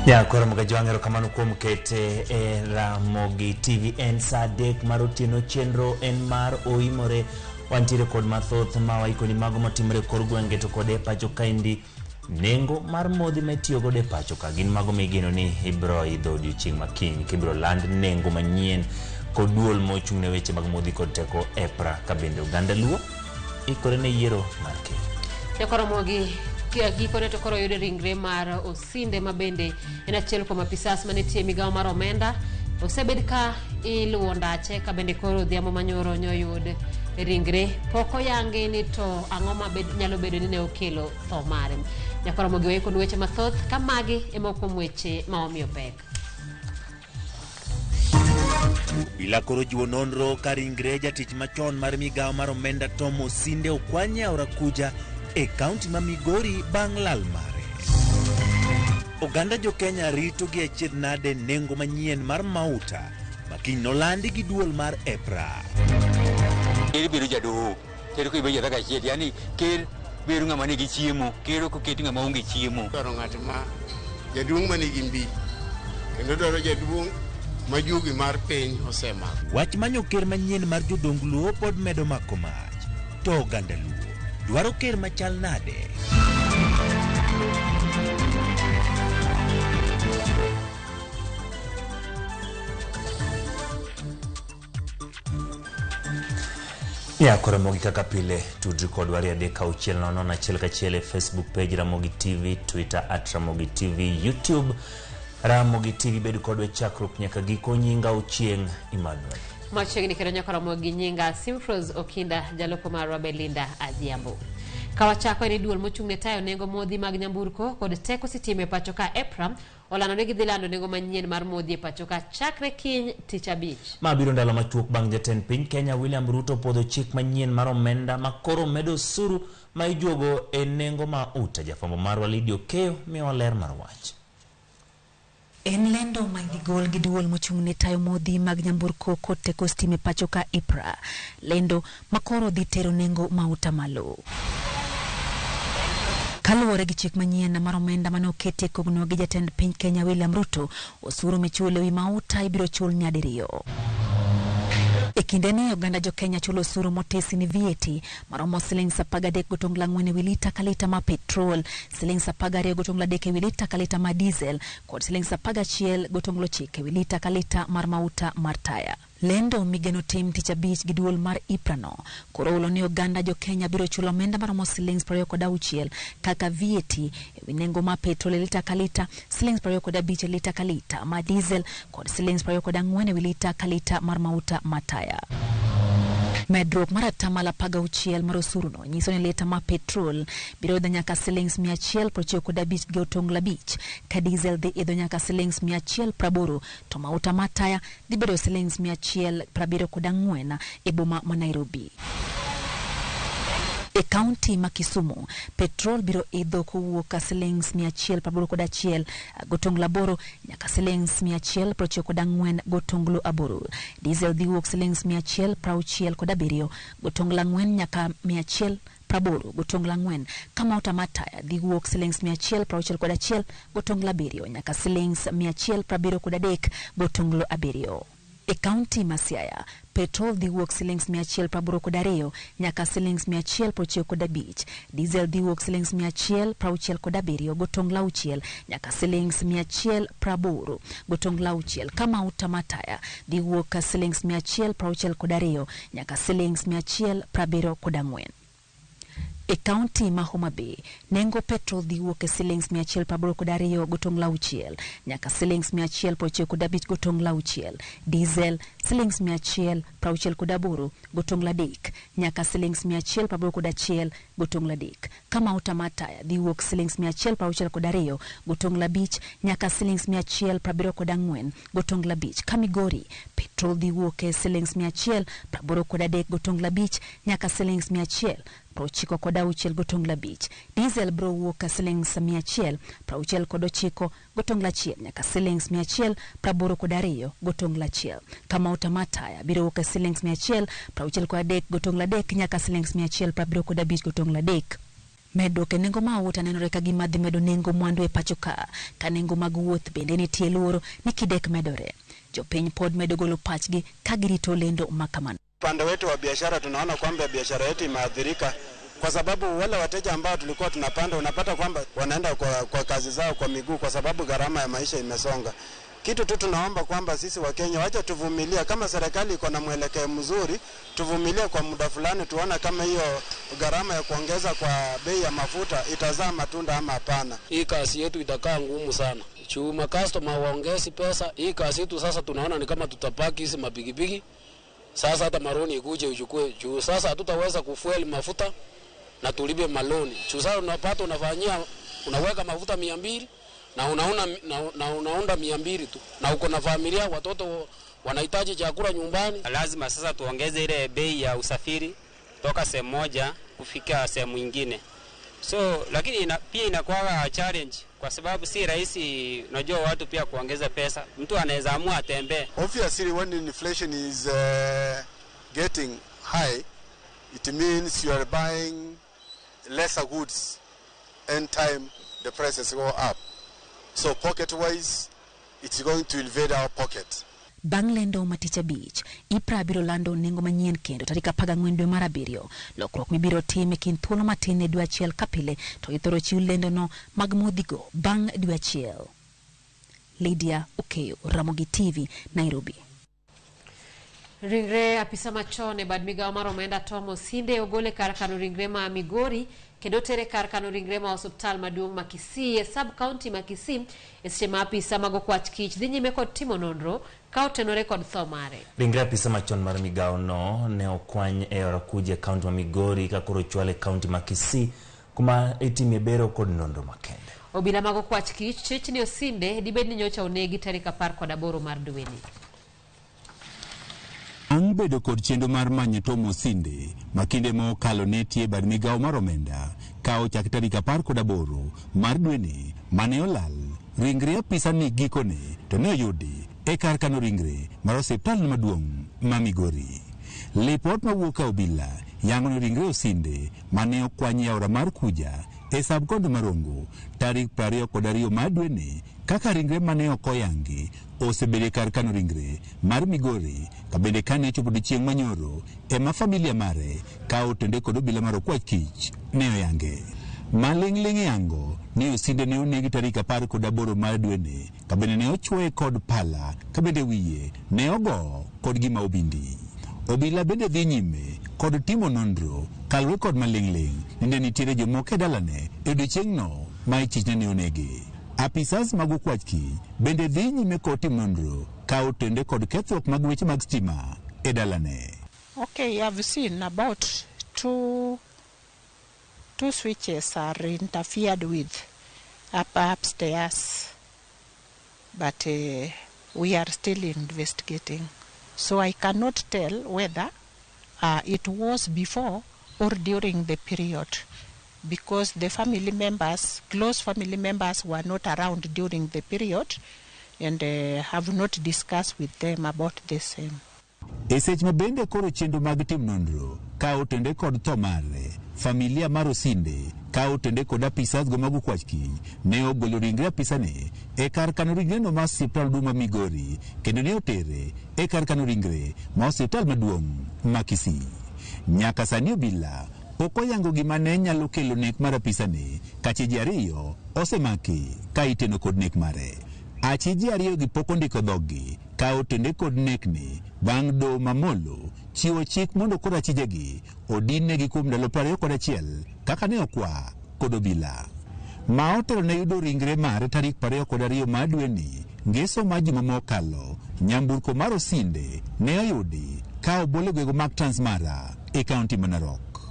Nyakoro Mgajwang', erokamano kuom kete e Ramogi TV. En saa 3 mar otieno, chenro en mar oimore. Wantiere kod mathoth ma waikoni mago matimore e kor gwenge to kod e pacho kaendi. Nengo mar modhi ma itiyo godo e pacho ka gin mago migeno ni ibiro idho odiochieng' ma kiny kibiro land nengo manyien kod duol mochung' ne weche mag modhi kod teko EPRA ka bende oganda Luo ikore ne yiero mar ker. Nyakoromogi gikone to koro oyudo ringre mar Osinde ma bende en achiel kuom apisas manitie e migawo mar omenda. Osebed ka iluwo ndache ka bende koro odhiambo manyoro nyoyud ringre. Pok oyangi ni to ang'o ma nyalo bedo ni ne okelo tho mare. Nyakoromogi waikonu weche mathoth ka magi ema kuom weche ma omiyo pek. Obila koro jiwo nonro ka ringre jatich machon mar migawo mar omenda Tom Osinde okwany e aora Kuja e kaunti ma Migori bang' lal mare. Oganda jo Kenya rito gi achiedh nade nengo manyien mar mauta ma kiny nolandi gi duol mar EPRA. Ker bedo jadoho, ker ko ibedo kaka achiel, yani ker bedo ng'ama nigi chiemo, ker ok oket ng'ama onge chiemo. Dwaro ng'at ma jaduong' ma nigi mbi kendo dwaro jaduong' ma juogi mar piny osemako. Wach manyo ker manyien mar jodong Luo pod medo mako mach. To oganda Luo dwaro ker machal nade? Ya koro Ramogi kaka pile tudri kodwa 3 6 0 1 1 e Facebook page Ramogi TV, Twitter at Ramogi TV, YouTube Ramogi TV. Bed kodwa e chakruok nyaka giko. Nyinga Ochieng' Emmanuel. Machiegni kendo Nyakoromogi nyinga Simfros Okinda, jalupo marwa Belinda Adhiambo. Kawachako en duol mochung' ne tayo nengo modhi mag nyamburko kod teko sitima e pacho ka EPRA olando ni gidhi lando nengo manyien mar modhi e pacho ka chakre kiny tich abich. Ma biro ndalo machuok bang' jatend piny Kenya William Ruto puodho chik manyien mar omenda ma koro medo osuru ma ijuogo e nengo mauta. Jafwambo marwa Lydia Okeyo miyowa ler mar wach. En lendo ma idhi gol gi duol mochung' ne tayo modhi mag nyamburko kod teko stima e pacho ka EPRA. Lendo ma koro dhi tero nengo mauta malo. Kaluwore gi chik manyien mar omenda mane oketi e kogno gi jatend piny Kenya William Ruto, osuru michulo ewi mauta ibiro chul nyadiriyo. E kindeni oganda jo Kenya chulo osuru motisi ni VAT maromo silings 13.4 ewi lita ka lita ma petrol, silings 12.3 ewi lita ka lita ma diesel kod silings 11.9 ewi lita ka lita mar mauta mar taya. Lendo migeno tim tich abich gi duol mar EPRA no koro hulo ni oganda jo Kenya biro chulo omenda maromo silings 26 kaka VAT ewi nengo mar petrol e lita ka lita, silings 25 e lita ka lita mar diesel kod silings 24 ewi lita ka lita mar mauta mar taya. Medruok mar 16% mar osuru no nyiso ni lita mar petrol biro idho nyaka silings 195.5, ka diesel dhi idho nyaka silings 180, to mauta mar taya dhi bedo silings 174 e boma ma Nairobi. E kaunti ma Kisumu, petrol biro idho kowuok ka silings 181.8 nyaka silings 194.8. Diesel dhi wuok silings 167.4 nyaka 180.4, ka mauta mar taya dhi wuok silings 161.7 nyaka silings 173.7. E kaunti ma Siaya, petrol dhi wuok silings 182 nyaka silings 195. Diesel dhi wuok silings 167.6 nyaka silings 180.6, ka mauta mar taya dhi wuok silings 162 nyaka silings 174. E kaunti ma Homa Bay, nengo petrol dhi wuok e silings 182.6 nyaka silings 195.6. Diesel silings 168.3 nyaka silings 181.3, ka mauta mar taya dhi wuok silings 162.5 nyaka silings 174.5. Ka Migori, petrol dhi wuok e silings 183.5 nyaka silings 196.5. Diesel biro wuok ka silings 169.1 nyaka silings 182.1, ka mauta mar taya biro wuok e silings 163.3 nyaka silings 175.3. Medruok e nengo mauta nenore ka gima dhi medo nengo mwandu e pacho ka, ka nengo mag wuoth bende nitie luoro ni kidek medore. Jopiny pod medo golo pachgi ka girito lendo ma kamano. Upande wetu wa biashara tunaona kwamba biashara yetu imeathirika kwa sababu wale wateja ambao tulikuwa tunapanda, unapata kwamba wanaenda kwa kazi zao kwa miguu kwa sababu gharama ya maisha imesonga. Kitu tu tunaomba kwamba sisi Wakenya wacha tuvumilia, kama serikali iko na mwelekeo mzuri, tuvumilie kwa muda fulani, tuone kama hiyo gharama ya kuongeza kwa bei ya mafuta itazaa matunda ama hapana. Hii kazi yetu itakaa ngumu sana. Chuma customer waongezi pesa, hii kazi yetu sasa tunaona ni kama tutapaki hizi mapikipiki. Sasa hata maroni ikuje uchukue juu sasa hatutaweza kufuel mafuta na tulipe maloni. Juu sasa unapata unafanyia unaweka mafuta 200 na unaona na unaunda 200 tu, na uko na familia, watoto wanahitaji chakula nyumbani. Lazima sasa tuongeze ile bei ya usafiri kutoka sehemu moja kufika sehemu nyingine. So lakini pia inakuwa challenge kwa sababu si rahisi, unajua watu pia kuongeza pesa. Mtu anaweza amua atembee. Obviously when inflation is getting high, it means you are buying lesser goods and time the prices go up. So pocket wise, it's going to invade our pocket. Bang' lendo ma tich abich, EPRA biro lando nengo manyien kendo tarik 14 dwe mar 7. Lokruok mibiro tim e kind thuolo matin e dwe achiel ka pile to ithoro chiw lendono mag modhigo bang' dwe achiel. Lydia Okeyo, Ramogi TV, Nairobi. Ringre apisa machon e bad migawo mar omenda Tom Osinde ogol e kar kano ringre ma Migori kendo tere kar kano ringre ma osuptal maduong' ma Kisii e sub county ma Kisii e seche ma apisa mag okwach kich dhi nyime kod timo nonro ka otenore kod tho mare. Ringre apisa machon mar migawo no ne okwany e Orakuji e kaunti ma Migori ka koro ochwale e kaunti ma Kisii kuma itime bero kod nonro makende. Obila mag okwach kich chich ni Osinde dibed ni nyocha onegi tarik 18 mar dweni. Bang' bedo kod chenro mar manyo Tom Osinde ma kinde ma okalo netie bad migawo mar omenda ka ochak tarik 18 mar dweni mane olal, ringre apisa ni gikone to ne oyudi e kar kano ringre mar osiptal maduong' ma Migori. Lipot mawuok e obila yango ni ringre Osinde mane okwany e aora mar Kuja e sub-county ma Rongo tarik 22 mar dweni kaka ringre mane ok oyangi osebedo e kar kano ringre mar Migori ka bende kane ochopo odiechieng' manyoro ema familia mare ka otende kod obila mar okwach kich ne oyange. Maling'ling' yango ni Osinde ne onegi tarik 18 mar dweni ka bende ne ochuoye kod pala ka bende wiye ne ogo kod gima obindi. Obila bende dhi nyime kod timo nonro kaluwore kod maling'ling' ni ne nitiere jomoko e dalane e odiechieng'no ma ichichne ne onegi. Apisas mag okwach kich bende dhi nyime kod timo nonro ka otende kod kethruok mag weche mag stima e dalane. Okay, I've seen about two switches are interfered with upstairs, but we are still investigating. So I cannot tell whether it was before or during the period, because the family members, close family members, were not around during the period and have not discussed with them about the same. E seche ma bende koro chenro mag timo nonro ka otende kod tho mare, familia mar Osinde ka otende kod apisas go mag okwach kich ne ogolo ringre apisane e kar kano ringreno ma osiptal maduong' ma Migori kendo ne otere e kar kano ringre ma osiptal maduong' ma Kisii. Nyaka sani obila pok oyango gima ne nyalo kelo nek mar apisani ka achije ariyo osemaki ka iteno kod nek mare. Achije ariyo gi pok ondiko dhoggi ka otende kod nekni bang' doho mamolo chiwo chik mondo koro achijegi odin-negi kuom ndalo 21 kaka ne okwa kod obila. Ma otelo ne yudo ringre mare tarik 22 mar dweni, ngeso mar juma mokalo, nyamburko mar Osinde ne oyudi ka obol e gwenge mag Transmara e kaunti ma Narok.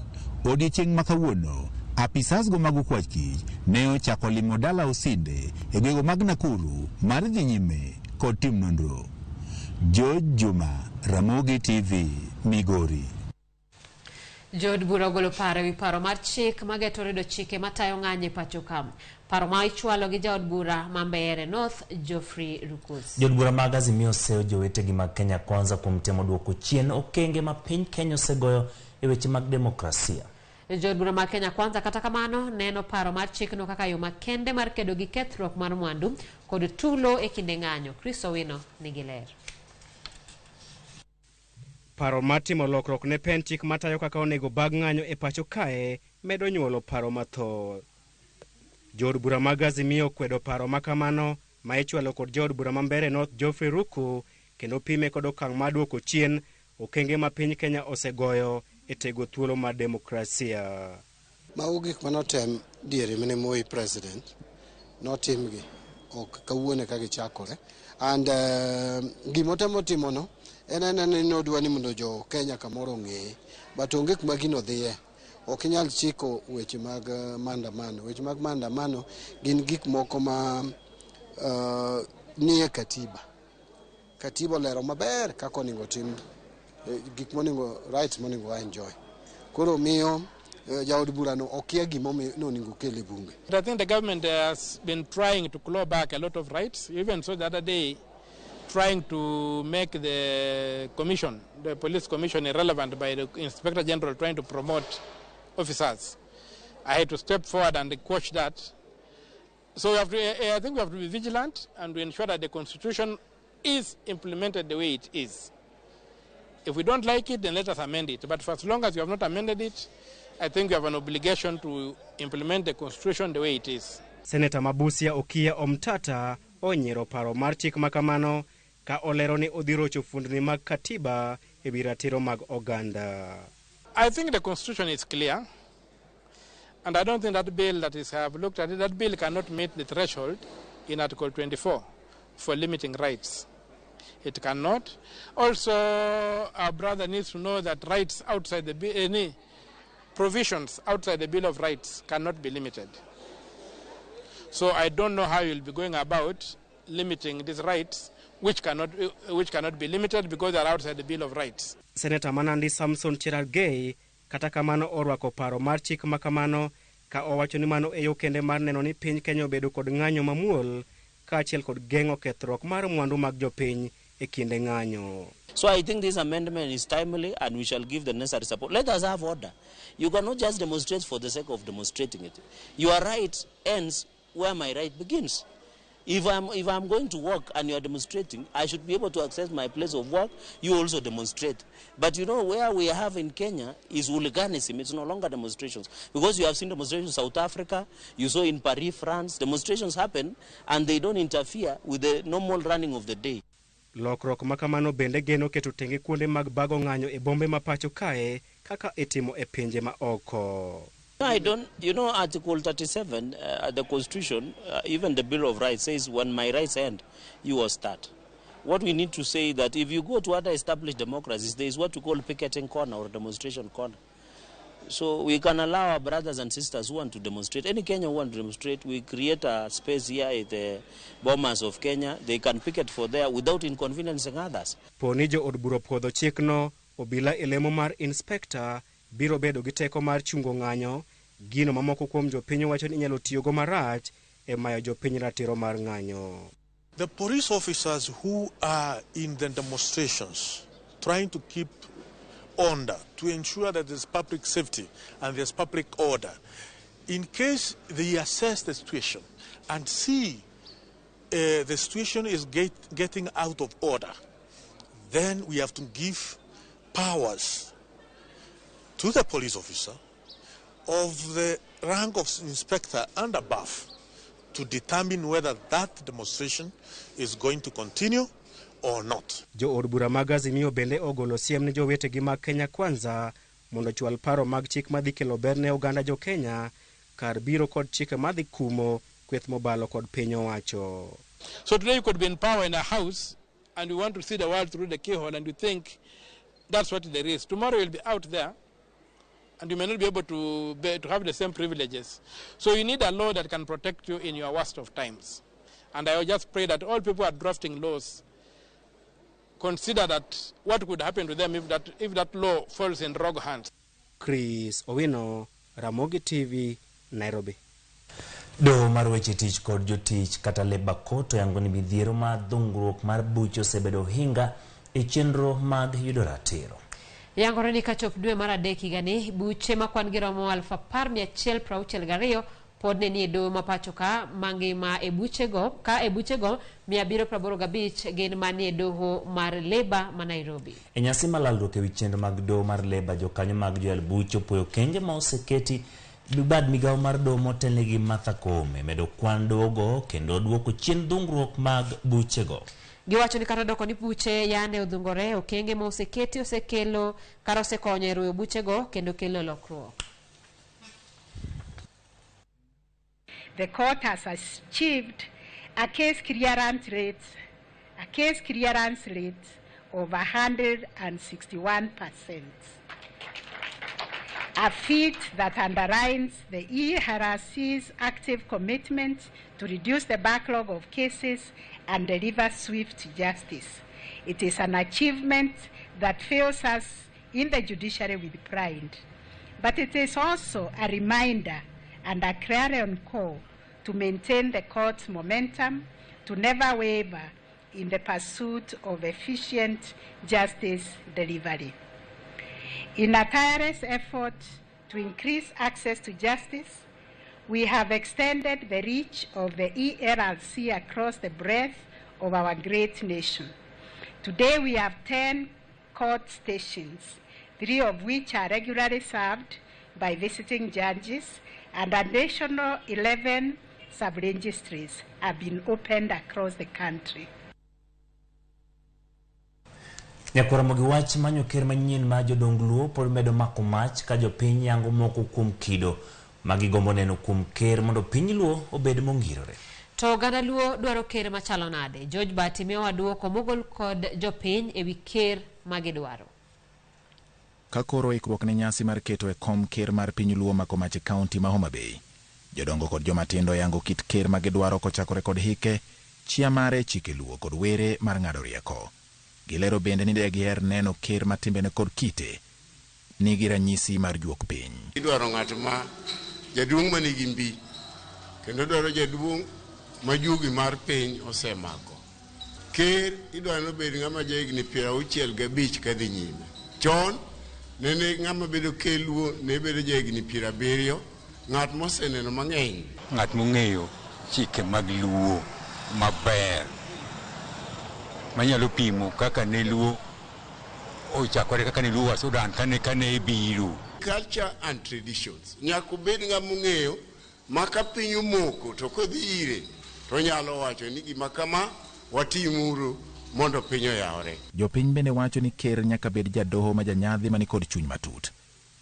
Odiechieng' ma kawuono, apisas go mag okwach kich ne ochako limo dala Osinde e gwenge mag Nakuru mar dhi nyime kod timo nonro. George Juma, Ramogi TV, Migori. Jood bura ogolo paro ewi paro mar chik mageto redo chike matayo ng'anyo e pacho ka. Paro ma ichwalo gi jaod bura ma Mbeere North, Geoffrey Rukus. Jood bura mag Azimio oseyo jowetegi mag Kenya Kwanza kuom temo duoko chien okenge ma piny Kenya osegoyo e weche mag demokrasia. Jood bura mar Kenya Kwanza kata kamano neno paro mar chikno kaka yo makende mar kedo gi kethruok mar mwandu kod tulo e kinde ng'anyo. Chris Owino nigi ler. Paro mar timo lokruok ne pen chik matayo kaka onego bag ng'anyo e pacho kae medo nyuolo paro mathoth. Jood bura mag Azimio okwedo paro ma kamano ma ichwalo kod jood bura ma Mbeere North Geoffrey Ruku kendo pime kod okang' mar duoko chien okenge ma piny Kenya osegoyo e tego thuolo mar demokrasia. Mago gik manotem diere mane Moi president notimgi ok kawuono ka gichakore and gimotemo timono en ena ni nodwa ni mondo jo Kenya kamoro ong'eye but onge kuma gino dhiye. Ok inyal chiko weche mag maandamano. Weche mag maandamano gin gik moko ma nie katiba. Katiba olero maber kaka onego tim gik monego rights monego wa enjoy. Koro miyo jaod burano okia gimomiyo nonego okel e bunge. I think the government has been trying to claw back a lot of rights, even so the other day trying to make the commission, the police commission, irrelevant by the Inspector General trying to promote officers. I had to step forward and quash that. So we have to, I think we have to be vigilant and to ensure that the Constitution is implemented the way it is. If we don't like it, then let us amend it. But for as long as we have not amended it, I think we have an obligation to implement the Constitution the way it is. Seneta ma Busia Okiya Omtata onyiero paro mar chik ma kamano ka olero ni odhi rocho fuondni mag katiba e wi ratiro mag oganda. I think the Constitution is clear, and I don't think that bill that is, I have looked at it, that bill cannot meet the threshold in Article 24 for limiting rights. It cannot. Also, our brother needs to know that rights outside the bill, any provisions outside the Bill of Rights cannot be limited. So I don't know how you'll be going about limiting these rights, which cannot be limited because they are outside the Bill of Rights. Seneta ma Nandi Samson Cherargei kata kamano orwako paro mar chik ma kamano ka owacho ni mano e yo kende mar neno ni piny Kenya obedo kod ng'anyo mamuol kaachiel kod geng'o kethruok mar mwandu mag jopiny e kinde ng'anyo. So I think this amendment is timely and we shall give the necessary support. Let us have order. You cannot just demonstrate for the sake of demonstrating it. Your right ends where my right begins. If I'm going to work and you are demonstrating, I should be able to access my place of work. You also demonstrate. But where we have in Kenya is hooliganism. It's no longer demonstrations. Because you have seen demonstrations in South Africa, you saw in Paris, France. Demonstrations happen and they don't interfere with the normal running of the day. Lokruok ma kamano bende geno keto tenge kuonde mag bago ng'anyo e bombe ma pacho kae kaka itimo e pinje ma oko. I don't, Article 37, the Constitution, even the Bill of Rights says when my rights end, you will start. What we need to say that if you go to other established democracies, there is what we call picketing corner or demonstration corner. So we can allow our brothers and sisters who want to demonstrate, any Kenyan who want to demonstrate, we create a space here at the Bomas of Kenya. They can picket for there without inconveniencing others. Po ni jo od bura opuodho chikno, obila e lemo mar inspekta biro bedo gi teko mar chungo ng'anyo, gino ma moko kuom jopiny wacho ni inyalo tiyogo marach e mayo jopiny ratiro mar ng'anyo. The police officers who are in the demonstrations trying to keep order, to ensure that there's public safety and there's public order, in case they assess the situation and see the situation is getting out of order, then we have to give powers to the police officer of the rank of inspector and above to determine whether that demonstration is going to continue or not. Jo od bura mag Azimio bende ogolo siem ne jowetegi mag Kenya Kwanza mondo ochwal paro mag chik madhi kelo ber ne oganda jo Kenya kar biro kod chike madhi kumo kweth mobalo kod piny owacho. So today you could be in power in a house and you want to see the world through the keyhole and you think that's what there is. Tomorrow you'll be out there and you may not be able to have the same privileges. So you need a law that can protect you in your worst of times. And I just pray that all people who are drafting laws consider that what could happen to them if that law falls in wrong hands. Chris Owino, Ramogi TV, Nairobi. Doho mar weche tich kod jotich kata Labour Court oyango ni midhiero mar dhungruok mar buche osebedo ohinga e chenro mag yudo ratiro. Yangore ni kachop dwe mar adek higani, buche ma kwan gi romo 10,162 pod ne nie doho ma pacho ka mangima e buchego ka e buchego 785 gin manie doho mar Labour ma Nairobi. E nyasi mar lalruok ewi chenro mag doho mar Labour, jokanyo mag joyal buche opuoyo okenge ma oseketi bad migawo mar doho motelnegi gi Martha Koome medo kwan dohogo kendo duoko chien dhungruok mag buchego. Giwacho ni kata doko ni buche yande odhungore, okenge ma oseketi osekelo kata osekonyo e ruyo buchego kendo kelo lokruok. The court has achieved a case clearance rate, a case clearance rate of 161%. A feat that underlines the ERC's active commitment to reduce the backlog of cases and deliver swift justice. It is an achievement that fills us in the judiciary with pride. But it is also a reminder and a clarion call to maintain the court's momentum, to never waver in the pursuit of efficient justice delivery. In a tireless effort to increase access to justice, we have extended the reach of the ELRC across the breadth of our great nation. Today we have 10 court stations, 3 of which are regularly served by visiting judges, and additional 11 sub-registries have been opened across the country. Nyakwar wach manyo ker manyien ma jodong Luo pod medo mako mach ka jopiny yango moko kuom kido ma gigombo neno kuom ker mondo piny Luo obed mongirore. To oganda Luo dwaro ker machalo nade? George Bati miyowa duoko mogol kod jopiny ewi ker ma gidwaro. Ka koro ikruok ne nyasi mar keto e kom ker mar piny Luo mako mach e kaunti ma Homa Bay, jodongo kod jomatindo yango kit ker ma gidwaro kochakore kod hike, chia mare, chike Luo kod were mar ng'ado rieko. Gilero bende ni degiher neno ker ma timbene kod kite nigi ranyisi mar juok piny. Idwaro ng'at ma jaduong' ma nigi mbi, kendo dwaro jaduong' ma juogi mar piny osemako. Ker idwaro ni obed ng'ama jahigni 65 kadhi nyime. Chon nene ng'ama bedo ker Luo ne bedo jahigni 70, ng'at moseneno mang'eny. Ng'at mong'eyo chike mag Luo maber, manyalo pimo kaka ne Luo ochakore, kaka ne Luo wa Sudan kane biro. Culture and traditions. Nyaka obed ng'ama ong'eyo ma ka piny omoko to kodhi ire to onyalo wacho ni gima kama watimuru mondo piny oyawre. Jopiny bende wacho ni ker nyaka bed jadoho ma janyadhi mani kod chuny matut,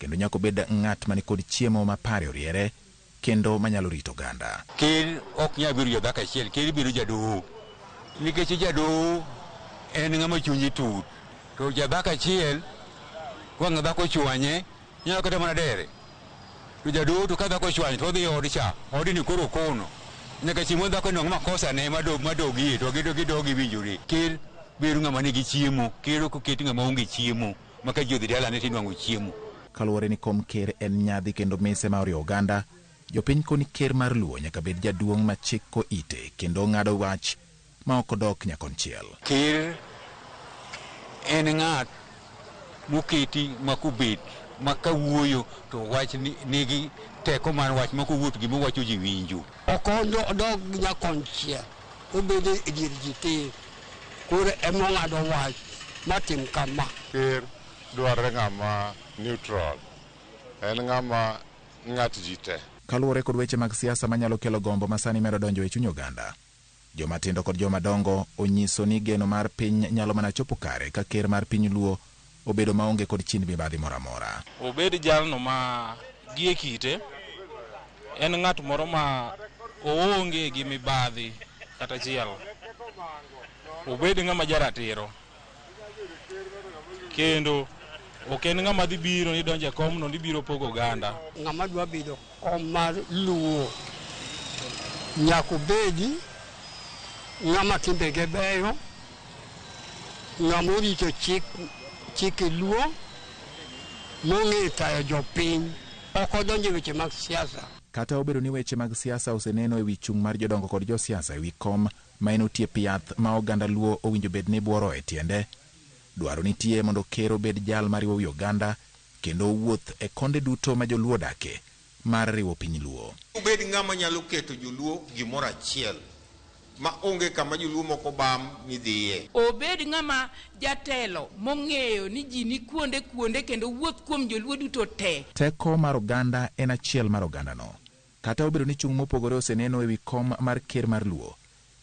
kendo nyaka obed ng'at mani kod chiemo ma pare oriere kendo manyalo rito oganda. Ker ok nyal bedo jadhako achiel, ker bedo jadoho. Nikech jadoho en ng'ama chunye tut, to jadhako achiel wang' dhako chwanye nyalo kata mana dere. To jadoho to ka dhako ochwanye to odhi e od cha, odni koro kono. Nyaka chieng' ma dhako nwang' makosa ne madogie to gidogi winjore. Ker bedo ng'ama nigi chiemo, ker ok oket ng'ama onge chiemo, ma ka ji odhi dalane to inwang'o chiemo. Kaluwore ni kom ker en nyadhi kendo mise ma oriwo oganda, jopiny koni ker mar Luo nyaka bed jaduong' ma chiko ite kendo ng'ado wach ma ok odok nyakonchiel. Ker en ng'at moketi ma kobet ma kawuoyo to wach nigi teko mar wach ma kowuok to gima owacho ji winjo. Ok odog nyakonchiel, obedo e dier ji tir, koro ema ong'ado wach matim kama. Ker dwarore ng'ama neutral, en ng'ama ng'at ji te. Kaluwore kod weche mag siasa manyalo kelo gombo ma sani medo donjo e chuny oganda, joma tindo kod joma dongo onyiso ni geno mar piny nyalo mana chopo kare ka ker mar piny Luo obedo maonge kod chind mibadhi moro amora. Obed jalno ma gie kite en ng'at moro ma oonge gi mibadhi kata achiel. Obed ng'ama jaratiro, kendo ok en ng'ama dhi biro ni donjo e komno ni biro pogo oganda. Ng'ama dwa bedo kom mar Luo nyaka obedi ng'ama timbege beyo, ng'ama orito chike Luo, mong'eyo tayo jopiny, ok odonjo e weche mag siasa. Kata obedo ni weche mag siasa oseneno ewi chung' mar jodongo kod josiasa ewi kom ma en otiep yath ma oganda Luo owinjo bed ni buoro e tiende, Dwaro nitie mondo ker obed jal mariwo wi oganda kendo owuoth e konde duto ma joluo odake mar riwo piny Luo. Obed ng'ama nyalo keto joluo gimoro achiel ma onge kama joluo moko bam ni dhiye. Obed ng'ama jatelo mong'eyo ni ji ni kuonde kuonde kendo wuoth kuom joluo duto te. Teko mar oganda en achiel mar ogandano. Kata obedo ni chung' mopogore oseneno ewi kom mar ker mar Luo,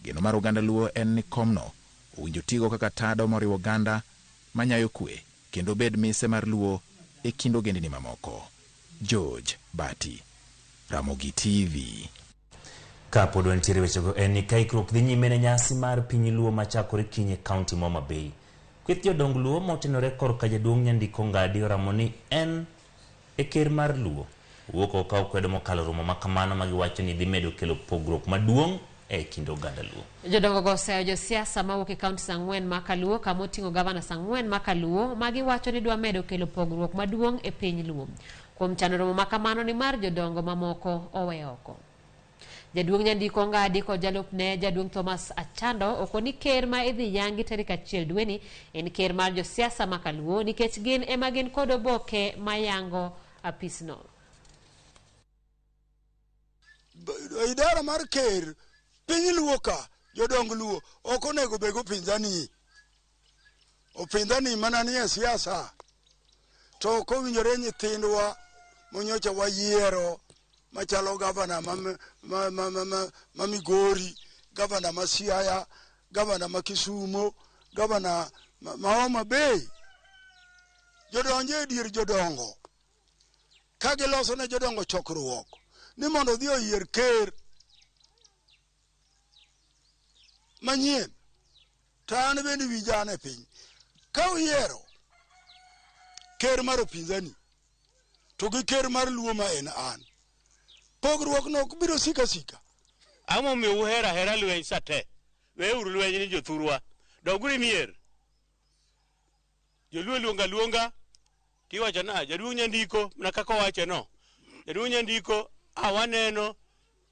geno mar oganda Luo en ni komno owinjo tigo kaka tado moriwo oganda manyayo kwe kendo bed mise mar Luo e kind ogendini mamoko. George Bati, Ramogi TV. Kapod wantiere wechego en ni ka ikruok dhi nyime ne nyasi mar piny Luo machakore kiny e kaunti ma Homa Bay. Kweth jodong Luo motenore korka jaduong' Nyandiko Ngadi oramo ni en e ker mar Luo. Owuok oko ka okwedo mokalo romo ma kamano ma giwacho ni dhi medo kelo pogruok maduong' e kind oganda Luo. Jodongo go oseyo josiasa mawuok e kaunti ang'wen ma Kaluo kama oting'o gavanas ang'wen ma Kaluo ma giwacho ni dwa medo kelo pogruok maduong' e piny Luo. Kuom chano romo ma kamano ni mar jodongo mamoko owe oko. Jaduong' Nyandiko Ngadi kod jalupne jaduong' Thomas Achando okoni ker ma idhi yangi tarik 1 dweni en ker mar josiasa ma Kaluo nikech gin ema gin kod oboke mayango apisno. Idara mar ker piny Luo ka jodong Luo ok onego bed upinzani. Upinzani mana nie siasa. To ok owinjore nyithindwa monyocha wayiero machalo gavana ma Migori, gavana ma Siaya, gavana ma Kisumo, gavana ma Homa Bay. Jodonjo e dier jodongo ka giloso ne jodongo chokruok ni mondo odhi oyier ker manyien to an bende winja an e piny. Ka uyiero ker mar upinzani to gi ker mar Luo ma en an, pogruok no ok biro sika sika. Ang'o momiyo uhero ahera lweny sa te? Weuru lweny ni jothurwa. Doguru e mier. Joluo luonga luonga tiwacho na jaduong' Nyandiko mana kaka owache no. Jaduong' Nyandiko a waneno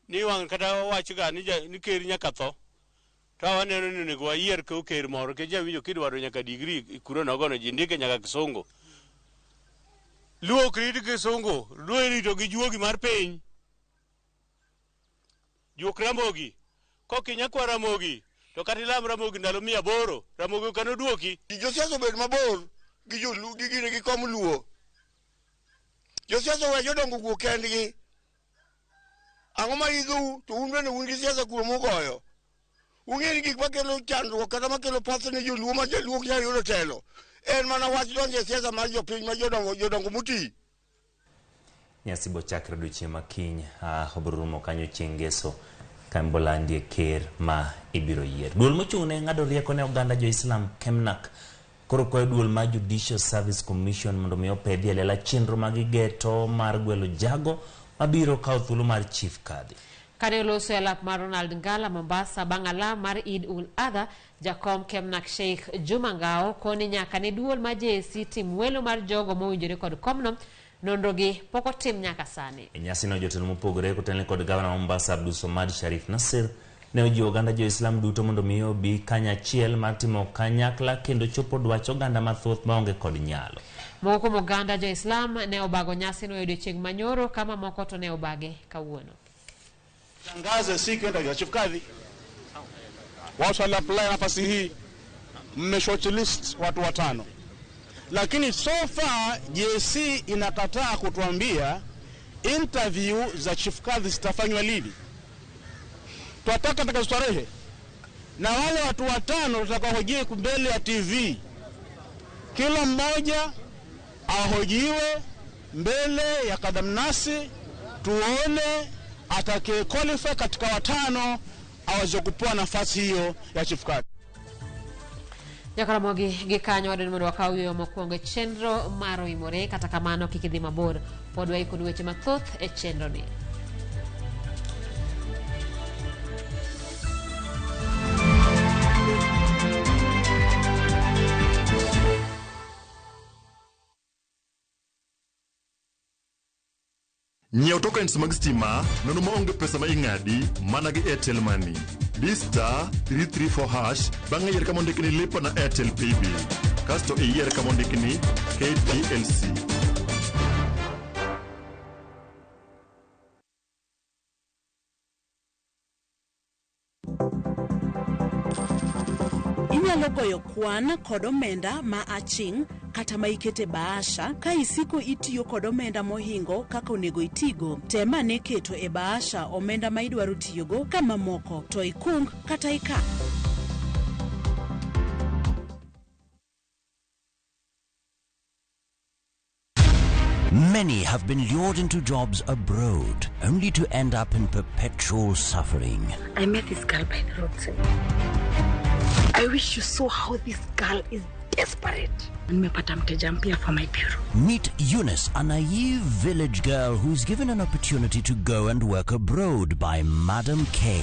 ni wang' kata wachga ni ker nyaka tho. To waneno ni onego wayier ker moro nikech awinjo kidwaro nyaka digri kuro nogono ji ndike nyaka kisungu. Luo ok rit kisungu, Luo irito gi juogi mar piny. Juok Ramogi, kokinya kwa Ramogi, to kata ilam Ramogi ndalo 800, Ramogi ok anoduoki. Josiasa obed mabor gi joluo gi gine gi kom Luo. Josiasa owe jodongo wuo kendgi. Ang'o ma idhou to un bende un gi siasa kuom ugoyo. Ung'e ni gik makelo chandruok kata makelo path ne joluo ma jaluo ok nyal yudo telo en mana wach donjo e siasa mar jopiny ma jodongo moti. Nyasi bochakre odiochieng' ma kiny, obiro rumo kanyo chieng' ngeso ka imbolandie ker ma ibiro yier. Duol mochung' ne ng'ado rieko ne oganda jo-Islam Kemnak koro kwayo duol mar Judicial Service Commission mondo mi opedhi e lela chenro ma gigeto mar gwelo jago mabiro kawo thuolo mar Chief Kadhi. Kane oloso e alap mar Ronald Ngala Mombasa bang' alam mar Eid ul Adha, jakom Kemnak Sheikh Juma Ngao koni nyaka ne duol mar JSC tim welo mar jogo mowinjore kod komno, nonro gi pok otim nyaka sani. E nyasino jotelo mopogore kotelne kod gavana ma Mombasa Abdul Somad Sharif Nasir ne ojiwo oganda jo-Islam duto mondo mi obi kanyachiel mar timo kanyakla kendo chopo dwach oganda mathoth maonge kod nyalo. Moko kuom oganda jo-Islam ne obago nyasino e odiochieng' manyoro kama moko to ne obage kawuono. Tangaze siku ya Chief Kadhi. Watu wali apply nafasi hii, mme shortlist watu 5. Lakini so far JSC inakataa kutuambia interview za Chief Kadhi zitafanywa lini. Twataka takazostarehe na wale watu 5 tutakaohojiwe mbele ya TV, kila mmoja ahojiwe mbele ya kadamnasi, tuone atakaye qualify katika 5 aweze kupewa nafasi hiyo ya Chief Kadhi. Nyakaramogi gi kanyo wadwaro mondo wakaw yueyo mokwongo e chenro mar Oimore, kata kamano kik idhi mabor, pod waikoni weche mathoth e chenro ni. Nyiew tokens mag stima nono maonge pesa ma ing'adi mana gi Airtel Money. Di star 334 hash bang'e yier kama ondiki ni lipa na Airtel Paybill. Kasto iyier kama ondik ni KPLC. Inyalo goyo kwan kod omenda ma aching' kata ma ikete bahasha ka isiko itiyo kod omenda mohingo kaka onego itigo. Tem ane keto e bahasha omenda ma idwaro tiyogo ka mamoko to ikung kata ika. Many have been lured into jobs abroad, only to end up in perpetual suffering. I met this girl by the roadside. I wish you saw how this girl is desperate. Nimepata mteja mpya for my bureau. Meet Eunice, a naive village girl who's given an opportunity to go and work abroad by Madam K.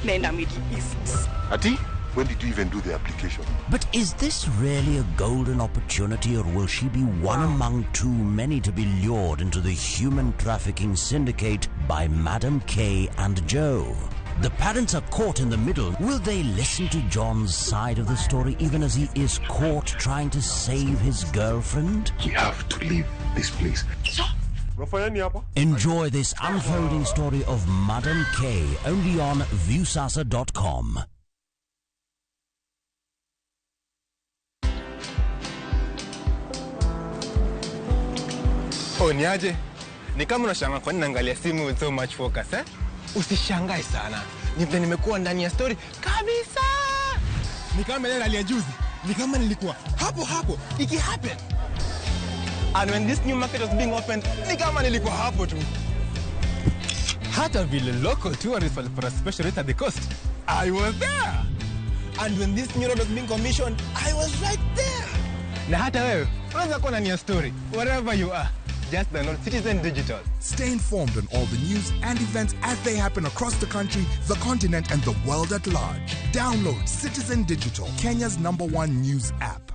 Naenda Middle East. Ati, when did you even do the application? But is this really a golden opportunity, or will she be one among too many to be lured into the human trafficking syndicate by Madam K and Joe? The parents are caught in the middle. Will they listen to John's side of the story even as he is caught trying to save his girlfriend? We have to leave this place. Unafanya nini hapa? Enjoy this unfolding story of Madam K only on Viusasa.com. Oh, niaje? Ni kama unashangaa kwa nini naangalia simu with so much focus, eh? Usishangae sana. Ni vile nimekuwa ndani ya story kabisa. Ni kama ile hali ya juzi. Ni kama nilikuwa hapo hapo iki happen. And when this new market was being opened, ni kama nilikuwa hapo tu. Hata vile local tourists walipata special rate at the coast, I was there. And when this new road was being commissioned, I was right there. Na hata wewe unaweza kuwa ndani ya story wherever you are. Just download Citizen Digital. Stay informed on all the news and events as they happen across the country, the continent, and the world at large. Download Citizen Digital, Kenya's #1 news app.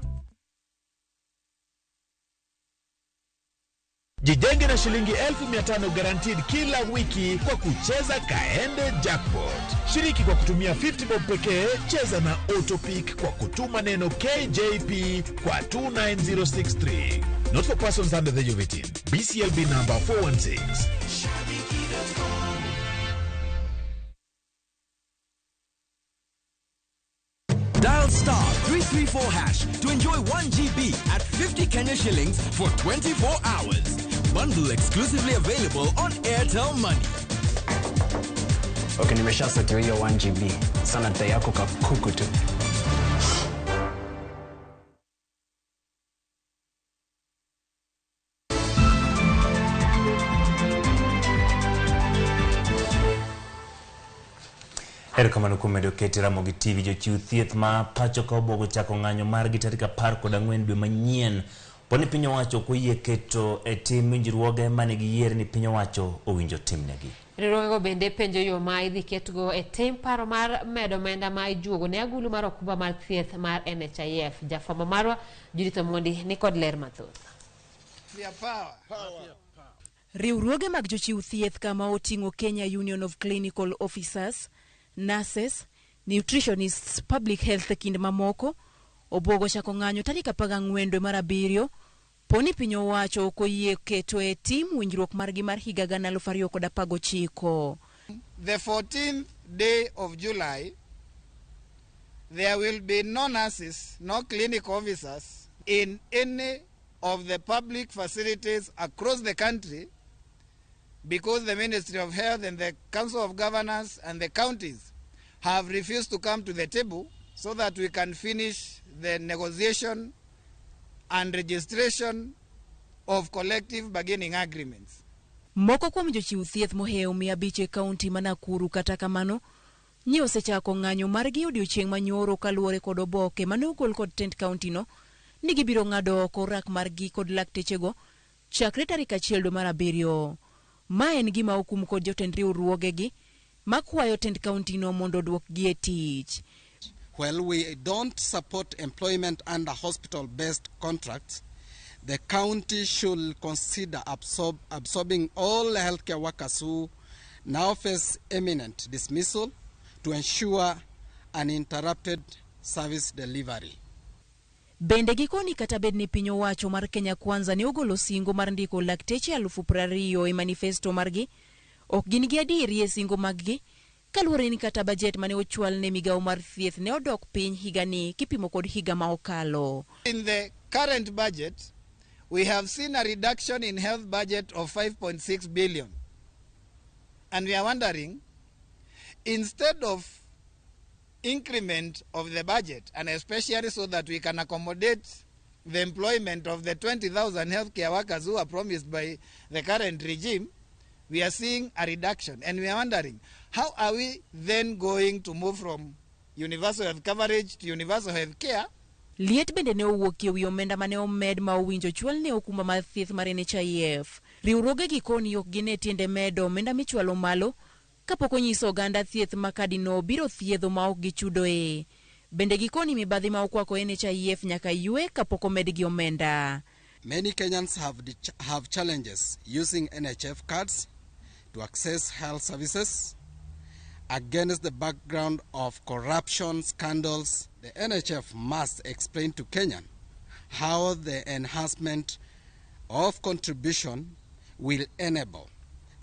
Jijenge na shilingi 1500 guaranteed kila wiki kwa kucheza Kaende Jackpot. Shiriki kwa kutumia 50 bob pekee, cheza na Autopick kwa kutuma neno KJP kwa 29063. Not for persons under the age of 18. BCLB number 416. Dial star 334 hash to enjoy 1 GB at 50 Kenya shillings for 24 hours. Bundle exclusively available on Airtel Money. Okay, nimeshasetiwa hiyo 1 GB. Sana data yako kakuku tu. Erokamano kuom medo keti Ramogi TV. Jochiw thieth ma pacho ka obwogo chako ng'anyo margi tarik 14 dwe manyien. Poni piny owacho ok oyie keto e tim winjruoge mane giyier ni piny owacho owinjo timnegi. Riwruogego bende penjo yo ma idhi ketgo e tim paro mar medo omenda ma ijuogo ne agulu mar okumba mar thieth mar NHIF. Jafwambo marwa Judith Omondi ni kod ler mathoth. Riwruoge mag jochiw thieth kama oting'o Kenya Union of Clinical Officers, nurses, nutritionists, public health e kind mamoko, obwogo chako ng'anyo tarik 14 dwe mar 7 poni piny owacho ok oyie keto e tim winjruok margi mar higa 2019. The 14th day of July, there will be no nurses, no clinic officers in any of the public facilities across the country because the Ministry of Health and the Council of Governors and the counties have refused to come to the table so that we can finish the negotiation and registration of collective bargaining agreements. Moko kuom jochiw thieth mohewo 500 e kaunti ma Nakuru kata kamano nyi osechako ng'anyo margi odiochieng' manyoro kaluwore kod oboke mane ogol kod tend kaunti no ni gibiro ng'ado oko rak margi kod laktechego chakre tarik 1 dwe mar 7. Ma en gima okum kod jotend riwruogegi makwayo tend kaunti no mondo oduokgi e tich. Well, we don't support employment under hospital-based contracts. The county should consider absorbing all healthcare workers who now face imminent dismissal to ensure uninterrupted service delivery. Bende gikoni kata bed ni piny owacho mar Kenya Kwanza ne ogolo singo mar ndiko lakteche 20,000 e manifesto margi, ok gin gi adieri e singo maggi, kaluwore ni kata bajet mane ochwal ne migawo mar thieth ne odok piny higani kipimo kod higa ma okalo. In the current budget, we have seen a reduction in health budget of 5.6 billion. And we are wondering, instead of increment of the budget, and especially so that we can accommodate the employment of the 20,000 healthcare workers who are promised by the current regime, we are seeing a reduction. And we are wondering, how are we then going to move from universal health coverage to universal health care? Liet bende ne owuok e wi omenda mane omed ma owinjo chwal ne okumba mar thieth mar NHIF. Riwruoge gi koni ok gine tiende medo omenda michwalo malo kapok onyiso oganda thieth ma kadino biro thiedho ma ok gichudoe. Bende gikoni mibadhi ma okwako NHIF nyaka ywe kapok omedgi omenda. Many Kenyans have challenges using NHIF cards to access health services. Against the background of corruption scandals, the NHIF must explain to Kenyan how the enhancement of contribution will enable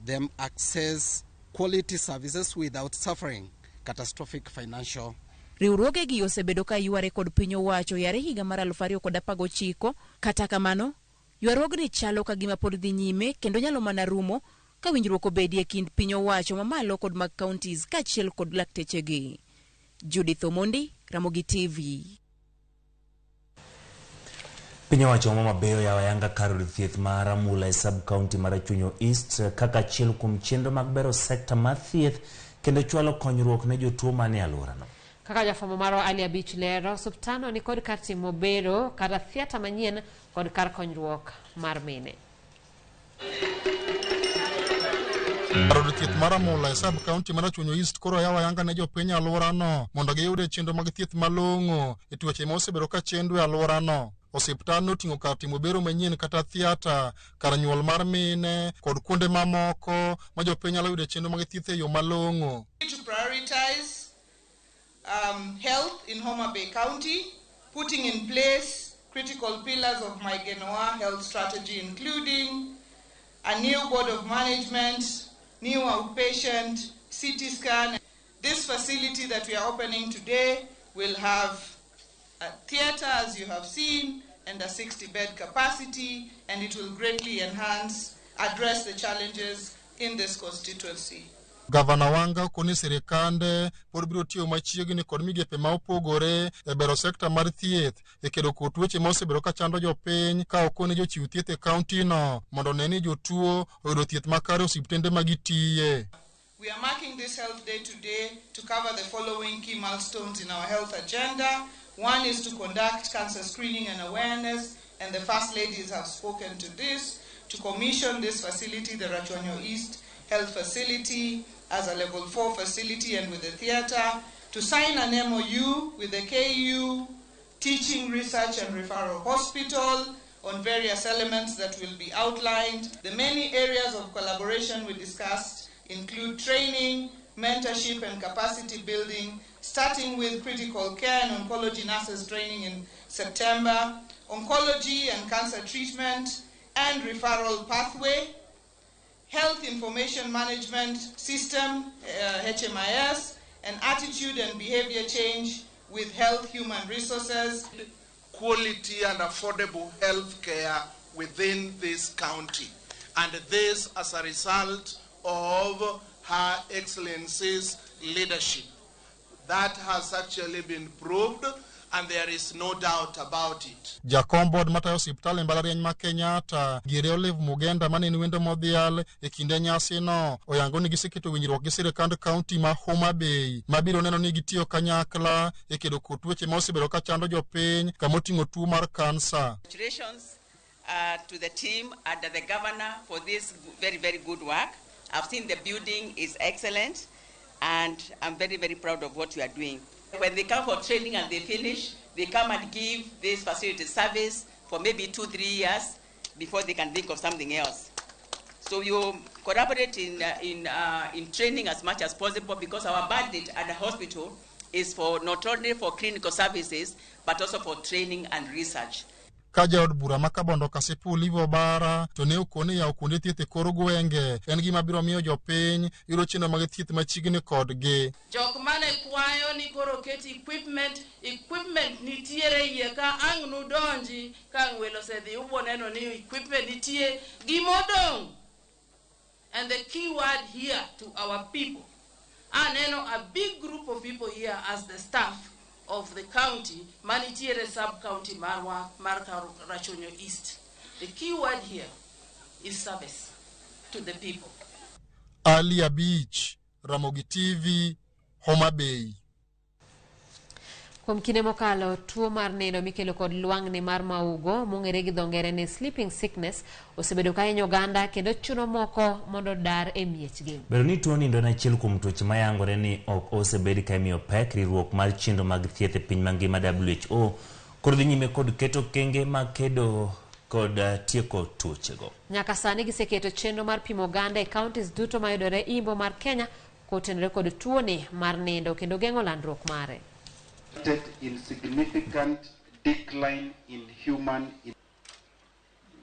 them access quality services without suffering catastrophic financial. Riwruoge gi osebedo ka yware kod piny owacho yare higa mar 2019. Kata kamano, ywaruogni chalo ka gima pod dhi nyime kendo nyalo mana rumo ka winjruok obedie e kind piny owacho mamalo kod mag counties kaachiel kod laktechegi. Judith Omondi, Ramogi TV. Piny owacho ma Homa Bay oyawo ayanga kar od thieth mar Amula e sub county mar Rachuonyo East kaka achiel kuom chenro mag bero sekta mar thieth kendo chwalo konyruok ne jotuo manie alworano. Kaka jafwambo marwa Ali Abich lero, osuptandno ni kod kar timo bero kata theatre manyien kod kar konyruok mar mine. Kar od thieth mar Amula e sub county mar Rachuonyo East koro oyaw ayanga ne jopiny e alworano mondo giyude chenro mag thieth malong'o e tuoche ma osebedo ka chendo e alworano. Osiptandno oting'o kar timo bero manyien kata theatre, kar nyuol mar mine kod kuonde mamoko ma jopiny nyalo yude chenro mag thieth e yo malong'o. To prioritize health in Homa Bay County, putting in place critical pillars of my Genoa health strategy, including a new board of management, new outpatient, CT scan. This facility that we are opening today will have a theater, as you have seen, and a 60-bed capacity, and it will greatly address the challenges in this constituency. Gavana Wanga okoni sirikande pod biro tiyo machiegni kod migepe ma opogore e bero sekta mar thieth e kedo kod tuoche ma osebedo ka chando jopiny ka okoni jochiw thieth e kaunti no mondo one ni jotuo oyudo thieth makare e osiptende ma gitiye. We are marking this health day today to cover the following key milestones in our health agenda. One is to conduct cancer screening and awareness, and the First Ladies have spoken to this, to commission this facility, the Rachuonyo East Health Facility, as a level 4 facility and with the theater, to sign an MOU with the KU Teaching, Research and Referral Hospital on various elements that will be outlined. The many areas of collaboration we discussed include training, mentorship and capacity building, starting with critical care and oncology nurses training in September, oncology and cancer treatment and referral pathway, health information management system, HMIS, and attitude and behavior change with health human resources. Quality and affordable health care within this county. And this as a result of Her Excellency's leadership. That has actually been proved, and there is no doubt about it. Jakom board matayo osiptal e mbalariany ma Kenyatta, Gire Olive Mugenda mane en wendo modhial e kinde nyasino, oyango ni giseketo winjruok gi sirikand kaunti ma Homa Bay mabiro neno ni gitiyo kanyakla e kedo kod tuoche ma osebedo ka chando jopiny kamoting'o tuo mar kansa. Congratulations to the team and the governor for this very, very good work. I've seen the building is excellent, and I'm very, very proud of what you are doing. When they come for training and they finish, they come and give this facility service for maybe 2-3 years before they can think of something else. So you collaborate in training as much as possible, because our mandate at the hospital is for not only for clinical services, but also for training and research. Ka jaod bura ma Kabondo Kasipul Livo Obara to ne okone yawo kuonde thieth e kor gwenge en gima biro miyo jopiny yudo chenro mag thieth machiegni kodgi. Jok mane kwayo ni koro ket equipment, equipment nitiere iye ka ang' nudonji ka ang' welo osedhi ubo neno ni equipment nitie. Gimodong', and the key word here to our people, aneno a big group of people here as the staff of the county manitiere sub county marwa mar Karachuonyo East. The key word here is service to the people. Ali Abich, Ramogi TV, Homa Bay. Kuom kinde mokalo, tuo mar nindo mikelo kod lwang'ni mar maugo mong'ere gi dho ngere ni sleeping sickness osebedo ka hinyo oganda kendo chuno moko mondo dar e miechgi. Bedo ni tuo nindo en achiel kuom tuoche mayangore ni ok osebed ka imiyo pek riwruok mar chenro mag thieth e piny mangima WHO koro dhi nyime kod keto okenge mag kedo kod tieko tuochego. Nyaka sani giseketo chenro mar pimo oganda e counties duto mayudore imbo mar Kenya kotenore kod tuoni mar nindo kendo geng'o landruok mare. In significant decline in human.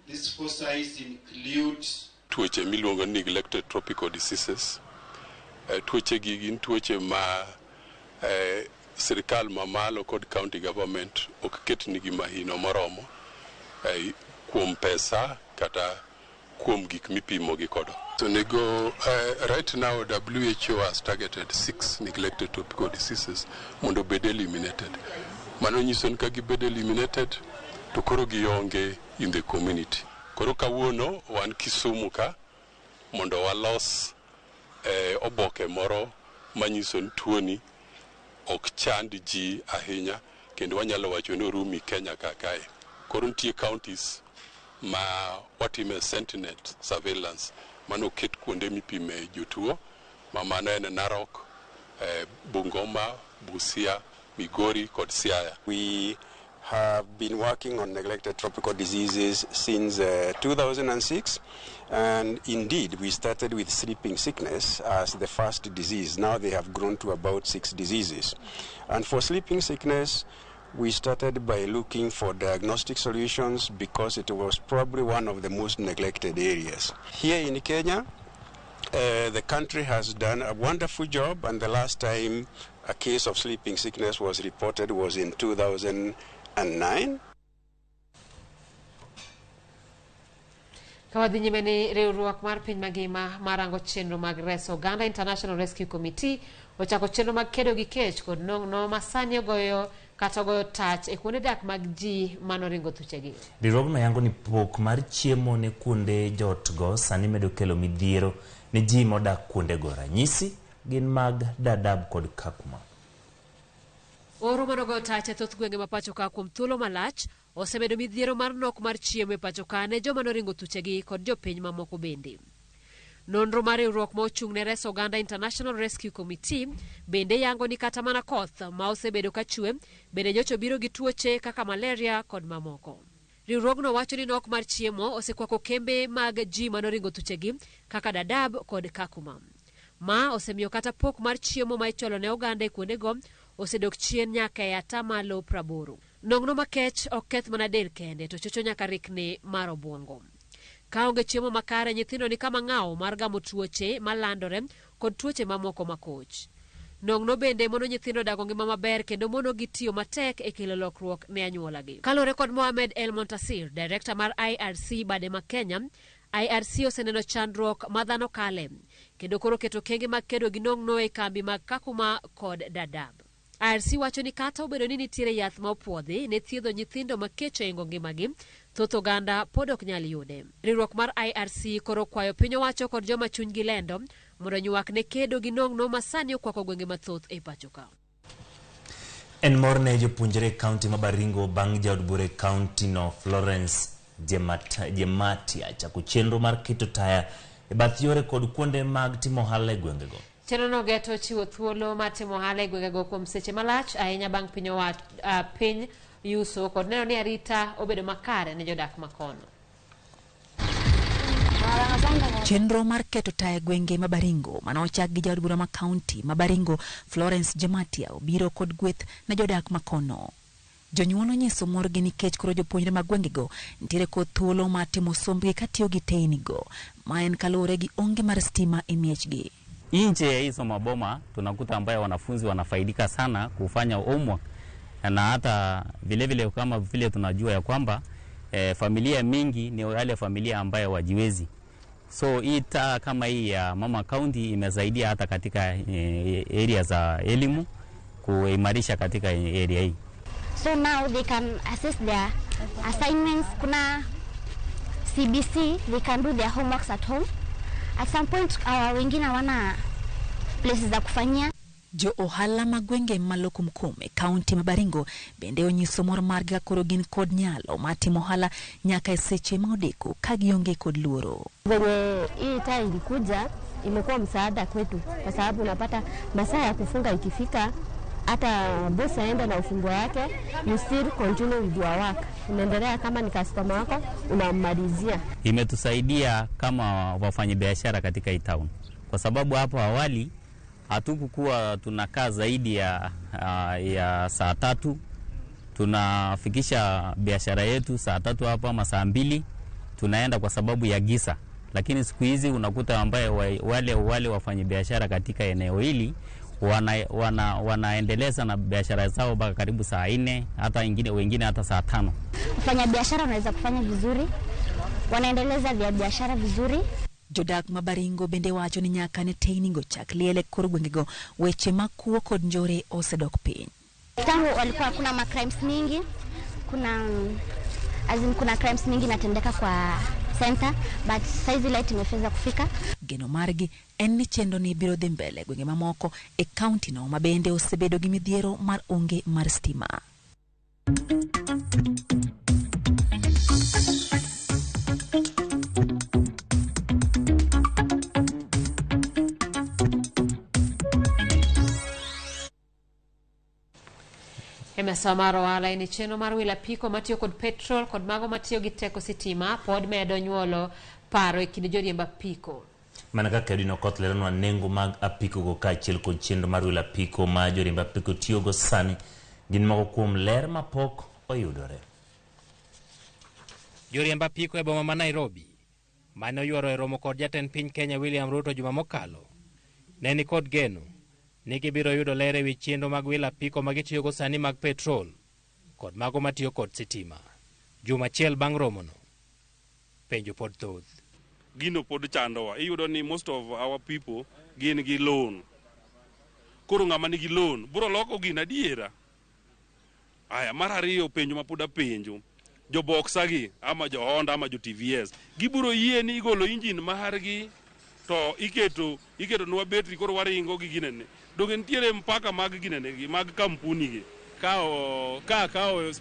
This foresight includes tuoche miluongo ni neglected tropical diseases. Tuoche gi gin tuoche ma sirikal mamalo kod county government ok ketnigi mahino moromo kuom pesa kata kuom gik mipimo gi kodo. So nego, right now WHO has targeted 6 neglected tropical diseases mondo obed eliminated. Mano nyiso ni ka gibed eliminated to koro gionge in the community. Koro kawuono wan Kisumu ka mondo walos oboke moro manyiso ni tuoni ok chand ji ahinya kendo wanyalo wacho ni orumi Kenya ka kae. Koro nitie counties ma watime sentinel surveillance mano ket kuonde mipime jotuo ma mano en Narok, Bungoma, Busia, Migori kod Siaya. We have been working on neglected tropical diseases since 2006, and indeed we started with sleeping sickness as the first disease. Now they have grown to about 6 diseases. And for sleeping sickness, we started by looking for diagnostic solutions because it was probably one of the most neglected areas. Here in Kenya, the country has done a wonderful job, and the last time a case of sleeping sickness was reported was in 2009. Ka wadhi nyime ni riwruok mar piny mangima marango chenro mag reso oganda International Rescue Committee ochako chenro mag kedo gi kech kod nong'no ma sani ogoyo kata ogoyo tach e kuonde dak mag ji manoringo thuchegi. Riwruogno yango ni pok mar chiemo ne kuonde jotgo sani medo kelo midhiero ne ji modak kuondego. Ranyisi gin mag Dadaab kod Kakuma. Oro manogoyo tach e thoth gwenge ma pacho ka kuom thuolo malach osebedo midhiero mar nok mar chiemo e pacho ka ne joma noringo thuchegi kod jopiny mamoko bende. Nonro mar riwruok ma ochung' ne reso oganda International Rescue Committee bende yango ni kata mana koth ma osebedo ka chwe bende nyocha obiro gi tuoche kaka malaria kod mamoko. Riwruogno wacho ni nok mar chiemo osekwako kembe mag ji manoringo thuchegi kaka Dadaab kod Kakuma. Ma osemiyo kata pok mar chiemo ma ichwalo ne oganda e kuondego osedok chien nyaka e atamalo 80. Nong'no makech ok keth mana del kende to chocho nyaka rikni mar obwongo. Ka onge chiemo makare, nyithindo ni kama ng'awo mar gamo tuoche malandore kod tuoche mamoko makoch. Nong'no bende mono nyithindo dago ngima maber kendo mono gi tiyo matek e kelo lokruok ne anyuolagi. Kaluwore kod Mohamed El Montasir, director mar IRC bade ma Kenya, IRC oseneno chandruok ma dhano kale kendo koro keto okenge mag kedo gi nong'no e kambi mag Kakuma kod Dadaab. IRC wacho ni kata obedo ni nitiere yath ma opuodhi ne thiedho nyithindo ma kech ohingo ngimagi, thoth oganda pod ok nyal yude. Riwruok mar IRC koro kwayo piny owacho kod joma chunygi lendo mondo onywak ne kedo gi nong'no ma sani okwako gwenge mathoth e pacho ka. En mor ne jopuonjre e kaunti ma Baringo bang' jaod bura e kaunti no Florence Jematia chako chenro mar keto taya e bath yore kod kuonde mag timo ohala e gwengego. Chenrono geto chiwo thuolo mar timo ohala e gwengego kuom seche malach ahinya bang' piny yuso kod neno ni arita obedo makare ne jodak makono. Chenro mar keto taya e gwenge ma Baringo mane ochak gi jaod bura ma kaunti ma Baringo Florence Jematia obiro kod gweth ne jodak makono. Jonyuol onyiso morgi nikech koro jopuonjre mag gwengego nitiere kod thuolo mar timo sombgi katiyo gi teynigo. Ma en kaluwore gi onge mar stima e miechgi. Nje ya hizo maboma tunakuta ambayo wanafunzi wanafaidika sana kufanya homework, na hata vile vile kama vile tunajua ya kwamba familia mingi ni wale familia ambayo wajiwezi. So hii taa kama hii ya Mama County imesaidia hata katika area za elimu kuimarisha katika area hii. So now they can assess their assignments. Kuna CBC, they can do their homeworks at home. At some point wengine hawana places za kufanyia. Jo ohala mag gwenge ma Lokumkum e kaunti ma Baringo bende onyiso mor margi ka koro gin kod nyalo mar timo ohala nyaka e seche ma odeko ka gionge kod luoro. Venye hii taa ilikuja imekuwa msaada kwetu, kwa sababu unapata masaa ya kufunga ikifika, hata bosi aende na ufunguo yake, you still continue with your work. Unaendelea kama ni customer wako unammalizia. Imetusaidia kama wafanyabiashara katika hii town, kwa sababu hapo awali hatukukuwa tunakaa zaidi ya saa 3. Tunafikisha biashara yetu saa 3 hapa ama saa 2 tunaenda kwa sababu ya giza. Lakini siku hizi unakuta ambaye wale wafanyabiashara katika eneo hili wanaendeleza na biashara zao mpaka karibu saa 4, hata wengine hata saa 5. Wafanyabiashara wanaweza kufanya vizuri, wanaendeleza vya biashara vizuri. Jodak ma Baringo bende wacho ni nyaka ne teynigo chak liel e kor gwengego weche mag kuo kod njore osedok piny. Tangu walikuwa kuna ma crimes mingi, kuna crimes mingi inatendeka kwa center, but saizi light imefeza kufika. Geno margi en ni chenro ni biro dhi mbele gwenge mamoko e kaunti no ma bende osebedo gi midhiero mar onge mar stima. Mesa mar ohala en chenro mar wilo apiko matiyo kod petrol kod mago matiyo gi teko sitima pod medo nyuolo paro e kind joriemb apiko. Mana kaka Edwin Okoth leronwa nengo mag apiko go kaachiel kod chenro mar wilo apiko ma joriemb apiko tiyogo sani gin moko kuom ler mapok oyudore. Joriemb apiko e boma ma Nairobi mane oyuoro e romo kod jatend piny Kenya William Ruto juma mokalo ne ni kod geno ni gibiro yudo ler ewi chenro mag wilo apiko ma gitiyogo sani mag petrol kod mago matiyo kod sitima. Juma achiel bang' romono, penjo pod thoth. Gino pod chandowa. Iyudo ni most of our people gin gi loan. Koro ng'ama nigi loan biro loko gino adiera. Aya, mar ariyo penjo ma pod apenjo, jo Boxer gi ama jo Honda ama jo TVS gibiro yie ni igolo engine margi to iketo nwa betri koro waringo gi ginene. Donge nitiere mpaka mag ginene gi mag kampuni gi. Kawo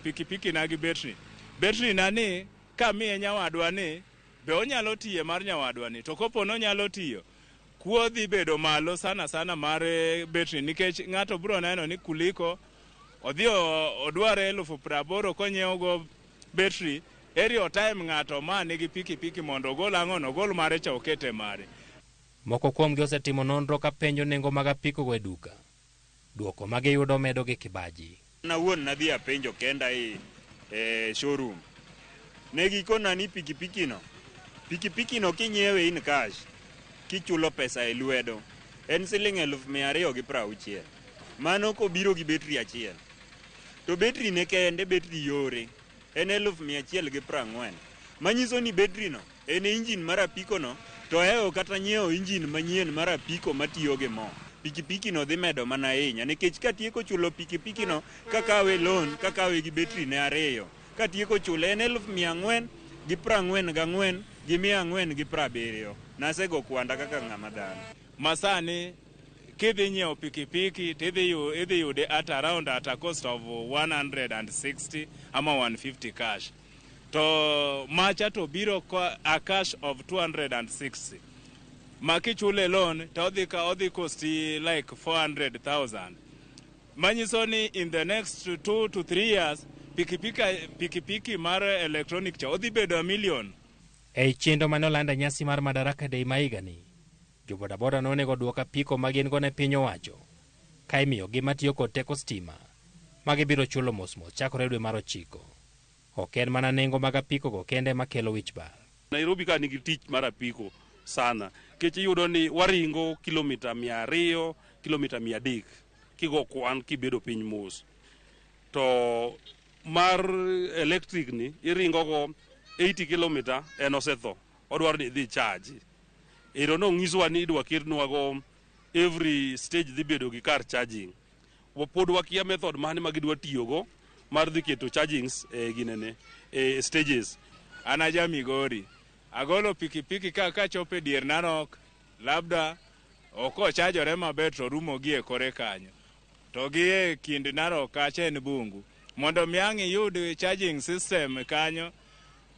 pikipiki na gi betri. Betri na ni ka miye nyawadwa ni be onyalo tiye mar nyawadwa ni, to kopo nonyalo tiyo kuo dhi bedo malo sana sana mar betri, nikech ng'ato biro neno ni kuliko odhi odware 80,000 konyiewo go betri, eri otime ng'ato ma nigi pikipiki mondo ogol ang'ono, ogol mare cha okete mare. Moko kuomgi osetimo nonro ka penjo nengo mag apiko go e duka. Duoko magiyudo medo gi kibaji. An awuon nadhi apenjo kenda e showroom. Ne gikona ni pikipiki no kinyiewe in cash, kichulo pesa e lwedo, en siling 260,000. Mano kobiro gi betri achiel. To betri ne kende, betri yore, en 140,000. Manyiso ni betri no en engine mar apiko no, to ewo kata nyiewo engine manyien mar apiko matiyo gi mo. Pikipiki no dhi medo mana ahinya, nikech katieko chulo pikipiki no kakawe loan, kakawe gi betri ne ariyo, katieko chule en 444 gi 470. Nasego kwanda kaka ng'ama dhano. Masani kidhi nyiewo pikipiki tidhi yude at around at a cost of 160 ama 150 cash. To macha to biro a cash of 260. Ma kichule loan to odhi kosti like 400,000. Manyiso ni in the next 2 to 3 years pikipiki mar electronic cha odhi bedo a million. Ei chenro mane oland e nyasi mar Madaraka Day ma higani, jobodaboda nonego duok apiko ma gin go ne piny owacho ka imiyogi matiyo kod teko stima ma gibiro chulo mos mos chakore dwe mar 9. Ok en mana nengo mag apiko go kende makelo wich bar. Nairobi ka nigi tich mar apiko sana, nikech iyudo ni waringo kilomita 200, kilomita 300 kigo kwan kibedo piny mos. To mar electric ni iringo go 80 kilomita en osetho, odwaro ni idhi charge. Ero nong'iswa ni idwa ketnwa go every stage dhi bedo gi kar charging. Pod wakia method mane ma gidwa tiyogo mar dhi keto chargings e ginene e stages. An aja Migori, agolo pikipiki ka kachopo e dier Narok, labda ok ochajore maber to rumo gi e kore kanyo. To gi e kind Narok kacha en bungu. Mondo mi ang' iyud charging system kanyo,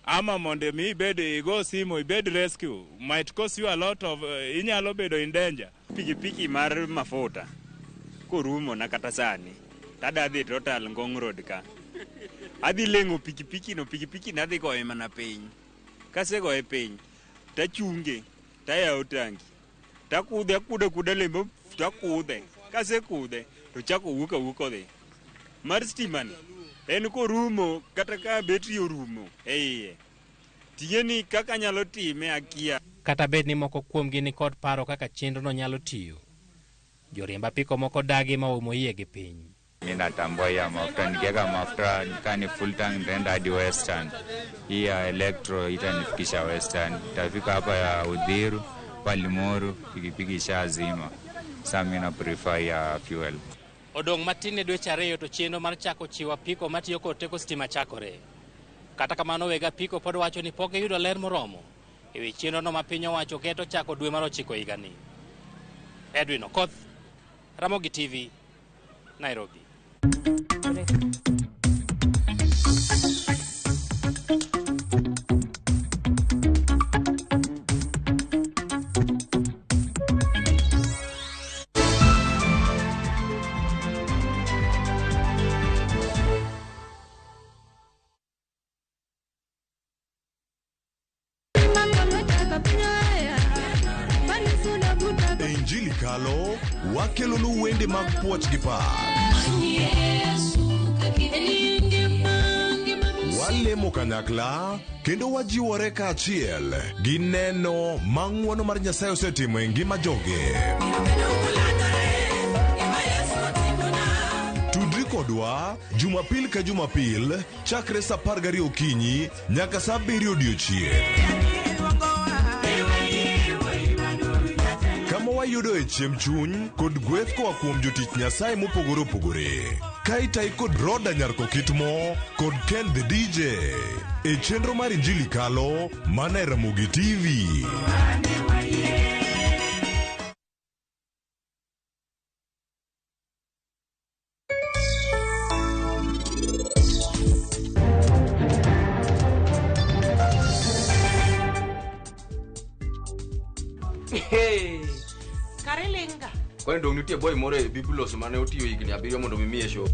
ama mondo mi ibed igo simu ibed rescue, might cost you a lot of, inyalo bedo in danger. Pikipiki mar mafuta korumo na kata sani, tada adhi Total Ngong Road ka. Adhi leng'o pikipiki no, pikipiki no adhi goye mana piny. Kasegoye piny, tachunge, tayawo tangi, takudhe akuda kuda lembo, takudhe. Kasekudhe, to chako wuok awuok odhi. Mar stima ni, en korumo kata ka betri orumo e iye. Tiye ni kaka anyalo time akia. Kata bed ni moko kuomgi ni kod paro kaka chenrono nyalo tiyo, joriemb apiko moko dagi ma oumo iye gi piny. Mi natambua ya mafuta, nikiweka mafuta kani full tank nitaenda hadi Western. Hii ya electro itanifikisha Western. Itafika hapa ya Udhiru, Palimuru, pikipiki ishazima. Sasa mi na prefer ya fuel. Odong' matin ne dweche 2 to chenro mar chako chiwo apiko matiyo kod teko stima chakore. Kata kamano weg apiko pod wacho ni pok giyudo ler moromo e wi chenrono ma piny owacho keto chako dwe mar 9 higani. Edwin Okoth, Ramogi TV, Nairobi. Injili kalo wakelonu wende mag puoch gi pak. Walemo kanyakla kendo wajiwore kaachiel gi neno ma ng'wono mar Nyasaye osetimo e ngima joge. Tudri kodwa Jumapil ka Jumapil chakre saa 12 okinyi nyaka saa 7 odiochieng'. Kama wayudo e chiemb chuny kod gweth koa kuom jotich Nyasaye mopogore opogore. Ka itai kod Roda Nyarko Kitmo kod Ken the DJ e chenro mar Injili Kalo mana e Ramogi TV. Hey. Karilinga. Kwani dong nitie boy moro e Biblos mane otiyo higni 7 mondo mi miye show.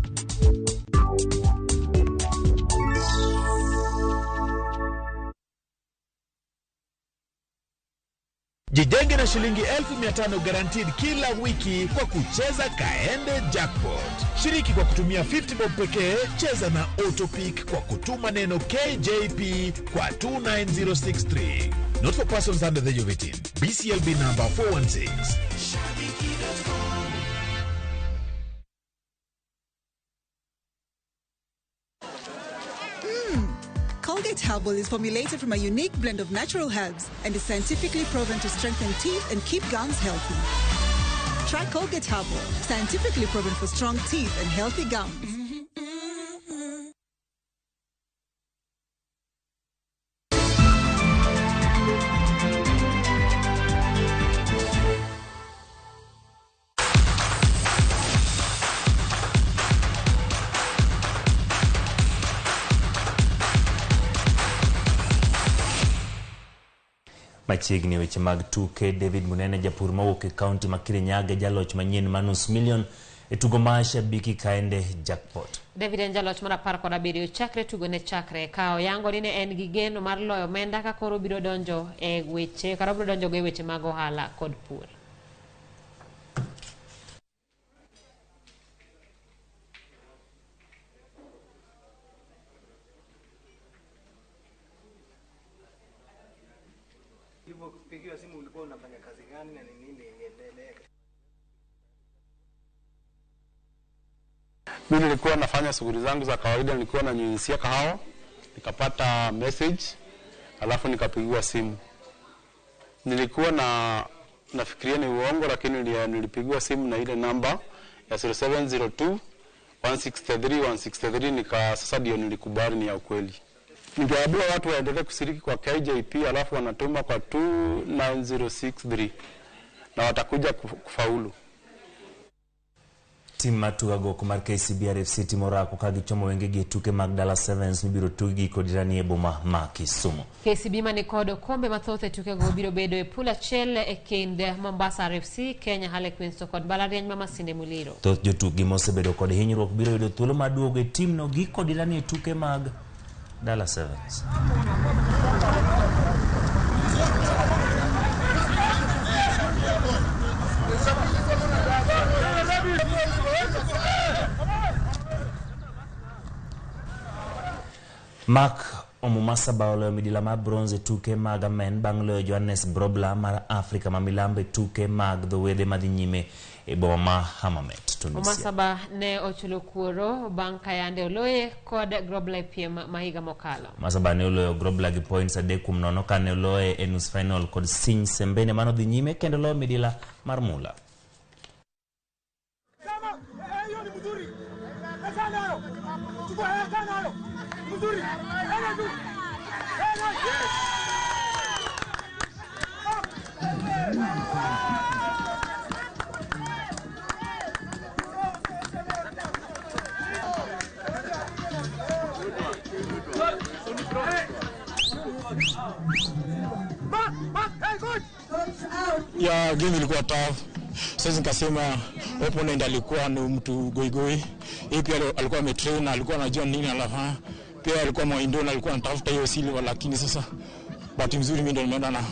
Jijenge na shilingi 1500 guaranteed kila wiki kwa kucheza Kaende Jackpot. Shiriki kwa kutumia 50 bob pekee, cheza na Autopick kwa kutuma neno KJP kwa 29063. Not for persons under the age of 18. BCLB number 416. Colgate Herbal is formulated from a unique blend of natural herbs and is scientifically proven to strengthen teeth and keep gums healthy. Try Colgate Herbal, scientifically proven for strong teeth and healthy gums. Machiegni weche mag tuke, David Munene, japur mawuok e kaunti ma Kirinyaga, jaloch manyien mar nus milion e tugo mar Shabiki Kaende Jackpot. David en jaloch mar 17 chakre tugo ne chakre ka oyango ni ne en gi geno mar loyo omenda ka koro biro donjo e weche kata obiro donjo go e weche mag ohala kod pur. Hivyo kupigiwa simu ulikuwa unafanya kazi gani na ni nini iliendelea? Mimi nilikuwa nafanya shughuli zangu za kawaida, nilikuwa nanyunyizia kahawa, nikapata message, alafu nikapigiwa simu. Nilikuwa na nafikiria ni uongo, lakini nilipigiwa simu na ile namba ya 0702 163 163, nika sasa ndio nilikubali ni ya ukweli. Ningewaambia watu waendelee kushiriki kwa KJP, alafu wanatuma kwa 29063 na watakuja kufaulu. Tim matugo goko mar KCB RFC timo orako ka gichomo wengegi e tuke mag Dala Sevens mibiro tugi kod jirani e boma ma Kisumu. KCB mani kod okombe mathoth e tukego biro bedo e pool achiel e kind Mombasa RFC, Kenya Harlequins to kod mbalariany ma Masinde Muliro. Thoth jotukgi mosebedo kod hinyruok biro yudo thuolo mar duogo e timno gi kod jirani e tuke mag Dala Sevens. Mark Omumasaba oloyo midila mar bronze e tuke mag amen bang' loyo Johannes Grobler mar Afrika ma milambo e tuke mag dho wedhe madhi nyime e boma ma Hammamet, Tunisia. Omasaba ne ochulo kuoro bang' ka yande oloye kod Grobler e piem ma higa mokalo. Omasaba ne oloyo Grobler gi points 3-0 kane oloye e nus final kod Siny Sembene manodhi nyime kendo loyo midila mar mula. Ya game ilikuwa tough. Sasa nikasema opponent alikuwa ni mtu goigoi. Yeye pia alikuwa ametrain, alikuwa anajua nini anafanya. Pia alikuwa mwindoni, alikuwa anatafuta hiyo silver, lakini sasa bahati nzuri mimi ndio nimeenda na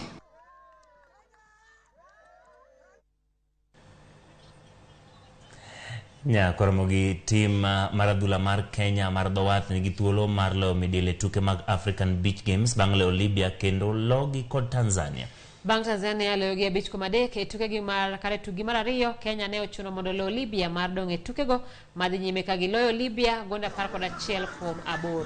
Nyakoromogi tim mar adhula mar Kenya mar dho wath nigi thuolo mar loyo midila e tuke mag African Beach Games bang' loyo Libya kendo logi kod Tanzania. Bang' Tanzania loyo gi 5-3 e tukegi mar kare tugi mar 2, Kenya ne ochuno mondo olo Libya mar dong' e tukego madhi nyime ka giloyo Libya gonde 11-8.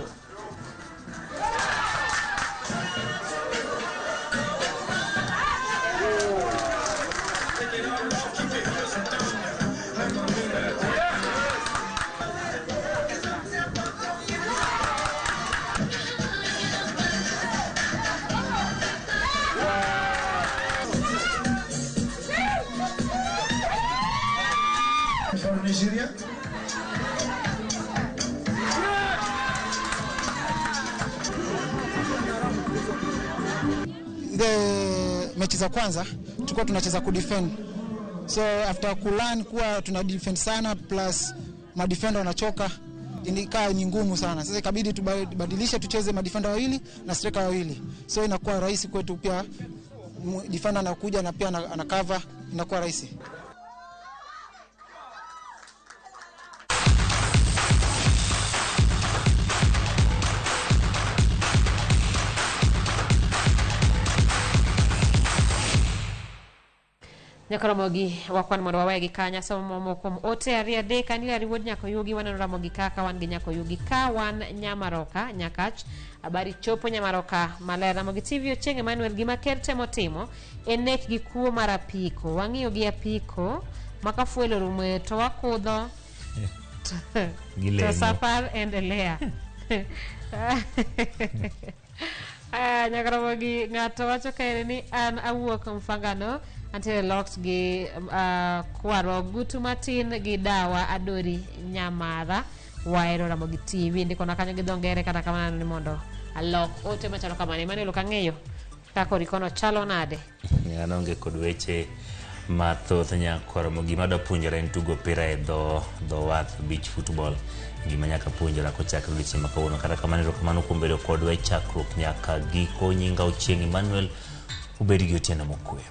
Nigeria. The mechi za kwanza tulikuwa tunacheza ku defend, so after kulearn kuwa tuna defend sana plus ma defender wanachoka, ilikaa ni ngumu sana. Sasa ikabidi tubadilishe tucheze ma defender wawili na striker wawili, so inakuwa rahisi kwetu pia, defender anakuja na pia ana cover, inakuwa rahisi. Nyakoromogi wakwan mondo wawegi kanya somo moko ote ariyo adek an Hilary Wuod Nyakoyugi waneno Ramogi kaka wan gi Nyakoyugi ka wan Nyamaroka Nyakach habari chopo Nyamaroka maler. Ramogi TV Ochieng' Emmanuel gima ker temo timo en nek gi kuo mar apiko wang'iyo gi apiko maka fuelo rumo to wakudho to safar endelea. Nyakoromogi ng'ato wacho kaere ni an awuok Mfangano antiere locked gi kwarwa Ogutu matin gi dawa Adori Nyamara waero Ramogi TV ndiko na kanyo gi dho ngere kata kamano ni mondo alok ote machalo kamano. Emmanuel ok ang'eyo kaka orikono chalo nade. An onge kod weche mathoth nyakoromo. Gima adwa puonjora en tugo pira e dho wath, beach football. Gima nyaka puonjora kochakre odiochieng' ma kawuono. Kata kamano, erokamano kuom bedo kodwa e chakruok nyaka giko. Nyinga Ochieng' Emmanuel, ubed gi otieno mokwe.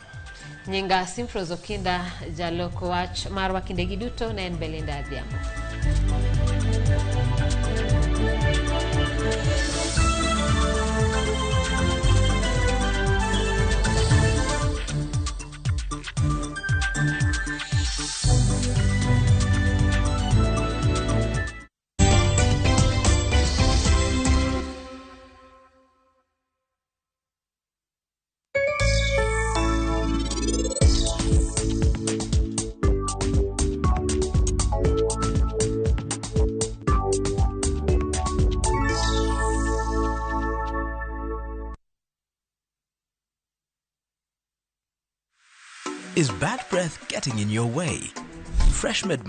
Nyinga Simfros Okinda, jalok wach marwa kindegi duto ne en Belinda Adhiambo. Is bad breath getting in your way? FreshMed